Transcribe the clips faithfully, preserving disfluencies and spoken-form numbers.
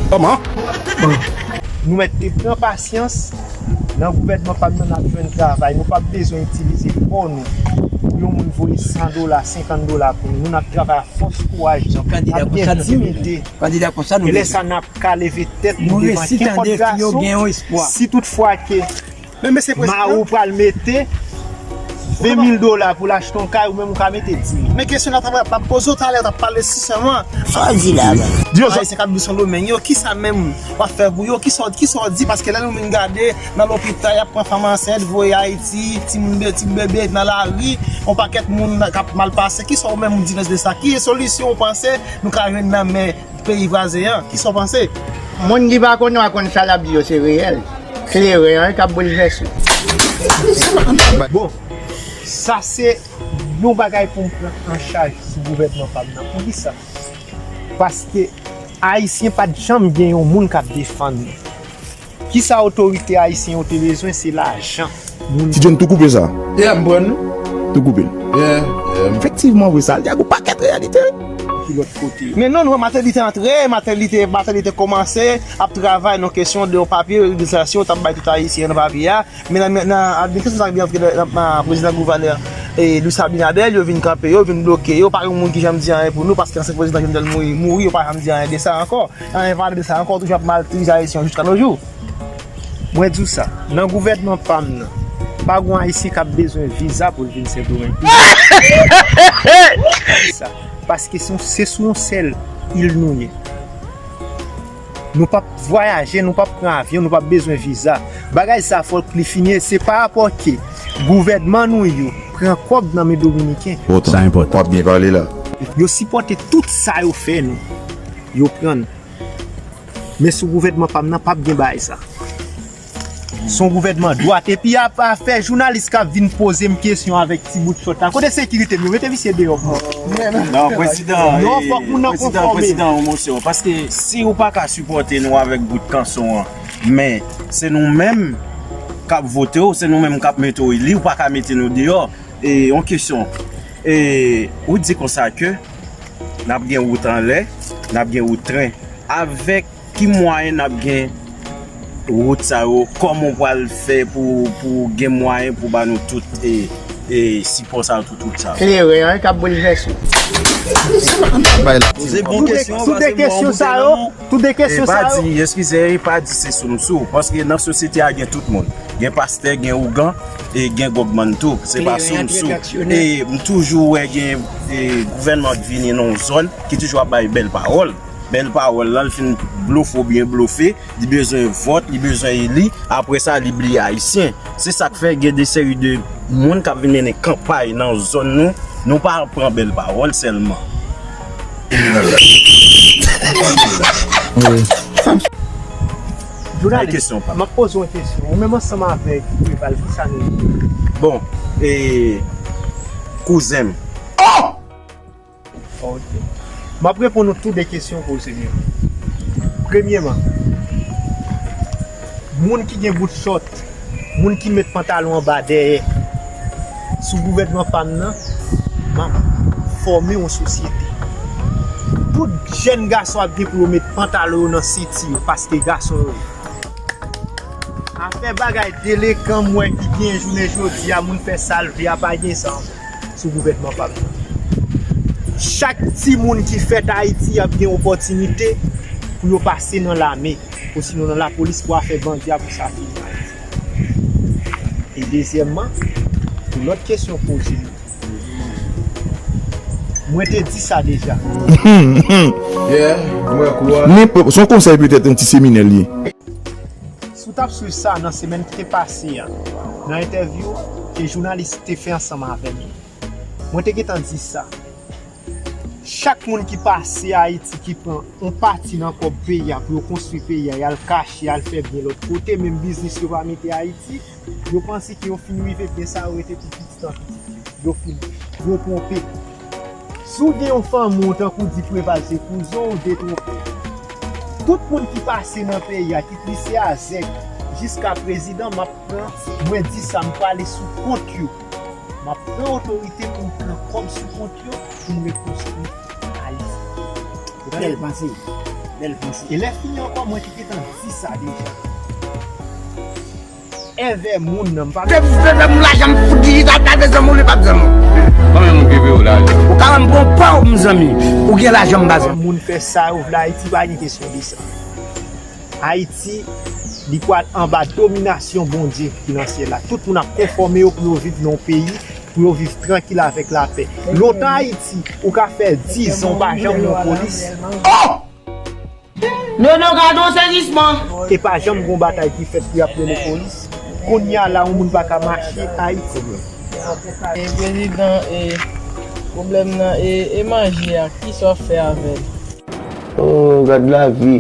Kòman? Nou mèt te pran pasyans. Nan gouvènman pa m nan, n ap jwenn travay. Nou p ap bezwen itilize kò nou pou yon moun voye san dola, senkant dola pou nou. Nou, n ap travay ak fòs kouraj, n ap gen diyite. Kandida konsa, nou bezwen. E lè sa, n ap ka leve tèt nou devan kenpòt gason. Si toutfwa ke Mari w pral mete ven mil dola pou l achte yon kay, ou menm ou ka mete di mil. Men kesyon nan t ap, m ap poze w talè, t ap pale si sèlman. Sa w di la, men? Di yo sa. Ayisyen k ap viv Sendomeng yo, kisa menm w ap fè pou yo? Kisa, kisa w di? Paske lè nou vin gade, nan lopital, y ap pran fanm ansent, voye Ayiti, timoun be-, ti bebe nan lari, yon pakèt moun k ap mal pase. Kisa w menm ou di de sa? Ki solisyon w panse nou ka jwenn nan men peyi vwazen an? Kisa w panse? Moun ki pa konn yo a konn sa l ap di yo se reyèl. Kleren an k ap boulvèse. Bon, sa se yon bagay pou m pran an chaj sou gouvènman pa m nan. Poukisa? Paske Ayisyen pa t janm gen yon moun k ap defann li. Kisa otorite ayisyen yo te bezwen? Se lajan. Moun Ti John, tou koupe sa. Yeah, m pran nou. Tou koupe l. Yeah, yeah. Efektivman, vre sa. L di ak yon pakèt reyalite. Ki lòt kote? Men non, non, Martelly te antre, Martelly te, Martelly te kòmanse ap travay nan kesyon de yon papye, registrasyon, t ap bay tout Ayisyen nan papye a. Men nan, nan, nan administrasyon sa k vin antre nan, nan, nan prezidan Gouvènè, e, Luis Abinader, yo vin kanpe yo, vin bloke yo, pa gen moun ki janm di anyen pou nou, paske ansyen prezidan Jovenel mouri, mouri, yo pa janm di anyen de sa ankò. Anyen pale de sa ankò, toujou ap maltrete Ayisyen yo jiska nos jours. Mwen di w sa, nan gouvènman pa m nan, pa gon Ayisyen k ap bezwen viza pou l vin Sendomeng. Sa, paske se, se sou yon sèl il nou ye. Nou p ap vwayaje, nou p ap pran avyon, nou p ap bezwen viza. Bagay sa fòk li fini, e se pa rapò ke gouvènman nou yo pran kòb nan men dominiken. Sa enpòtan. W ap byen pale la. Yo sipòte tout sa yo fè nou. Yo pran n. Men sou gouvènman pa m nan, p ap gen bagay sa. Se yon gouvènman dwat. Epi apa afè jounalis k ap vin poze m kesyon avèk ti bout chòt la. Kote sekirite m yo? Mete visye deyò pou mwen. Non, prezidan, non, eh, fòk moun nan prezidan, konfòme. Prezidan, yon mosyon. Paske si ou pa ka sipòte nou avèk bout kanson an, men se nou menm k ap vote w, se nou menm k ap mete w eli, ou pa ka mete nou deyò. E yon kesyon. E ou di konsa ke n ap gen wout anlè, n ap gen wout tren. Avèk ki mwayen n ap gen wout sa yo? Kòman w pral fè pou, pou gen mwayen pou ba nou tout, e, e, sipò sa yo, tout wout sa yo? Kleren an k ap boulvèse. Poze bon kesyon, sou de kesyon sa yo, tout de kesyon sa yo. E pa di, eskize, e pa di se sou m sou, paske nan sosyete a gen tout moun. Gen pastè, gen ougan, e gen gògmann tou. Se pa sou m sou. E m toujou wè gen, e, gouvènman k vini nan yon zòn ki toujou ap bay bèl pawòl. Bèl pawòl la, l fin blofe oubyen blofe, li bezwen vòt, li bezwen eli, apre sa, li bliye Ayisyen. Se sa k fè gen de seri de moun k ap vin mennen kanpay nan zòn nou, nou pa pran bèl pawòl sèlman. Jounalis, kesyon, pa. M ap poze w yon kesyon. Ou menm ansanm avèk Preval, kisa nou ye? Bon, e, kouzen m. Ok. M ap reponn ou tou de kesyon w poze m yo. Premyeman, moun ki gen bout chòt, moun ki met pantalon anba dèyè, sou gouvènman pa m nan, m ap fòme yon sosyete. Tout jèn gason ap gen pou yo met pantalon yo nan senti yo, paske gason yo ye. Afè bagay delekan m wè ki gen jounen jodi a, moun fè sa l vle a, pa gen sa ankò sou gouvènman pa m nan. Chak timoun ki fèt Ayiti ap gen opòtinite pou yo pase nan lame, osinon nan lapolis pou afè bandi a pou sa fini Ayiti. E dezyèmman, pou lòt kesyon poze m, mwen te di sa deja. Yeah, mwen kwè. Men, se yon konsèy petèt, yon ti seminè l ye. Si w t ap swiv sa nan semèn ki te pase a, nan entèvyou ke jounalis te fè ansanm avè m, mwen te gentan di sa. Chak moun ki pase Ayiti, ki pran yon pati nan kòb peyi a pou yo konstwi peyi a, y al kache, y al fè byen lòt kote, menm biznis yo pa mete Ayiti, yo panse ke yo fin rive byen sa yo rete pou pitit an pitit yo. Yo fin, yo twonpe. Si w gen yon fanmi w tankou di Preval se kouzen w, w detwonpe. Tout moun ki pase nan peyi a, kit li se a zèk jiska prezidan, m ap pran, mwen di sa, m prale sou kont yo. M ap pran otorite pou m pran kòb sou kont yo pou m rekonstwi Ayiti. Ou bèl panse. Bèl plis. E lè fini ankò, mwen te gentan di sa deja. Èvè moun nan, m pa bezwen moun lajan, m fout dijital, pa bezwen moun, li pa bezwen moun. Konbyen moun ki peye w lajan? Ou ka ban m bon pa w, m zanmi. Ou gen lajan, m pa bezwen. Moun fè sa yo vle Ayiti, pa gen kesyon de sa. Ayiti, li pral anba dominasyon Bondye ki nan syèl la. Tout moun ap konfòme yo pou yo viv nan yon peyi, pou yo viv trankil avèk lapè. Lontan Ayiti, ou ka fè dizan ou pa janm wè yon polis. Oh! Nono, gade yon sezisman. E pa janm gon batay ki fèt pou y ap rele polis. Kounye a la, yon moun pa ka mache Ayiti. E prezidan, e pwoblèm nan, e, e manje a, kisa w ap fè avè l? Oh, gad lavi.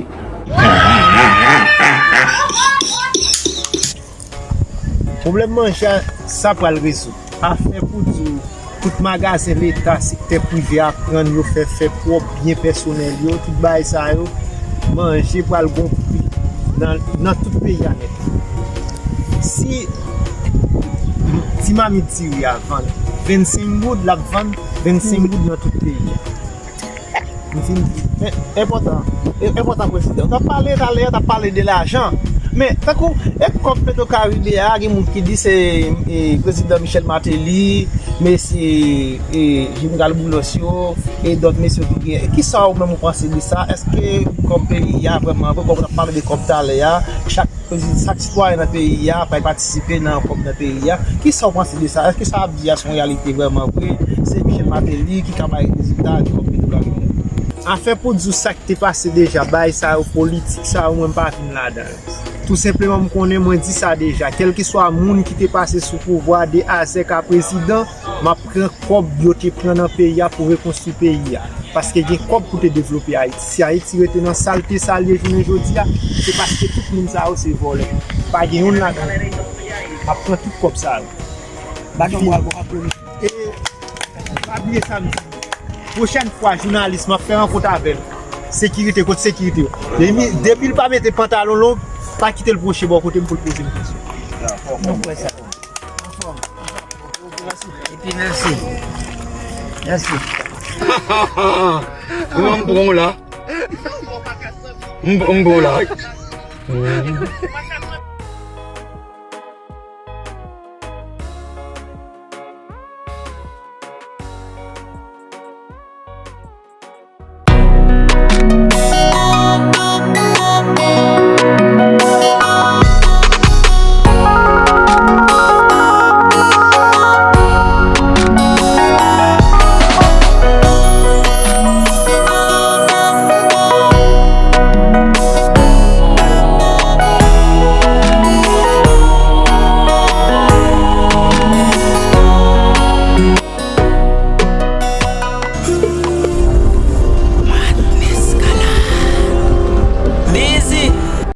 Pwoblèm manje a, sa pral rezoud. Afè pou di w, tout magazen leta, sektè prive a pran yo fè, fè pwòp byen pèsonèl yo, tout bagay sa yo, manje pral gon pri nan, nan tout peyi a nèt. Si ti mamit diri a vann vennsenk goud, l ap vann vennsenk goud nan tout peyi a. M fin di, men, enpòtan, e, enpòtan prezidan. T ap pale talè, t ap pale de lajan. Men, tankou, e kòb Petro Caribe a, gen moun ki di se, e, prezidan Michel Martelly, mesye, e, jeneral Boulos yo, e dòt mesye ki gen. Kisa ou menm ou panse de sa? Èske kòb peyi a vrèman vre, kòm n ap pale de kòb talè a, chak Prezidan, chak sitwayen nan peyi a pral patisipe nan kòb nan peyi a. Kisa w panse de sa? Èske sa w ap di a se yon reyalite vrèman vre? Se Michel Martelly ki ka bay rezilta kòb Petro Caribe a? Afè pou di w sa k te pase deja, bagay sa yo, politik sa yo, mwen m pa vin ladan l. Tou senpleman, m konnen, mwen di sa deja, kèlkeswa moun ki te pase sou pouvwa de A zèk a prezidan, m ap pran kòb yo te pran nan peyi a pou rekonstwi peyi a. Paske gen kòb pou te devlope Ayiti. Si Ayiti rete nan salte sa l ye jounen jodi a, se paske tout moun sa yo se vòlè. Pa gen youn ladan yo. M ap pran tout kòb sa yo. Ba Jan Bwa gon aplodi. E pa bliye sa m di. Pwochèn fwa, jounalis, m ap fè rankont avè l. Sekirite, kote sekirite yo? Depi, depi l pa mete pantalon long, pa kite l pwoche bò kote m pou l poze m kesyon. Nou kwè sa. Epi mèsi. Mèsi. Mwen m pran w la. M, m pran w la.